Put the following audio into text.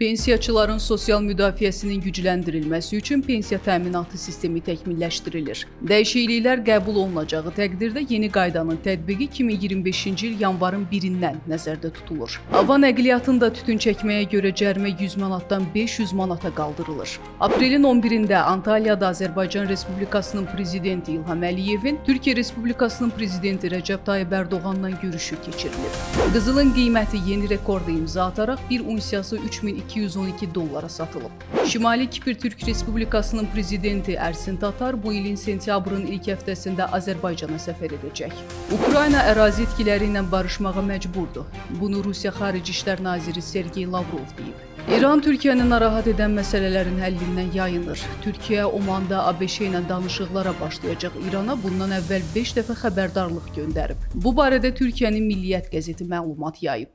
Pensiyaçıların sosial müdafiəsinin gücləndirilməsi üçün pensiya təminatı sistemi təkmilləşdirilir. Dəyişikliklər qəbul olunacağı təqdirdə yeni qaydanın tətbiqi 2025-ci il yanvarın 1-dən nəzərdə tutulur. Hava nəqliyyatında tütün çəkməyə görə cərimə 100 manatdan 500 manata qaldırılır. Aprelin 11-də Antalyada Azərbaycan Respublikasının prezidenti İlham Əliyevin Türkiyə Respublikasının prezidenti Rəcəb Tayyib Ərdoğanla görüşü keçirilib. Qızılın qiyməti yeni rekorda imza ataraq bir unsiyası 3212 dollara satılıb. Şimali Kipr Türk Respublikasının prezidenti Ersin Tatar bu ilin sentyabrın ilk həftəsində Azərbaycana səfər edəcək. Ukrayna ərazi itkiləri ilə barışmağa məcburdur. Bunu Rusiya Xarici İşlər naziri Sergey Lavrov deyib. İran Türkiyəni narahat edən məsələlərin həllindən yayınır. Türkiyə Omanda ABŞ ilə danışıqlara başlayacaq İrana bundan əvvəl 5 dəfə xəbərdarlıq göndərib. Bu barədə Türkiyənin Milliyyət qəzeti məlumat yayıb.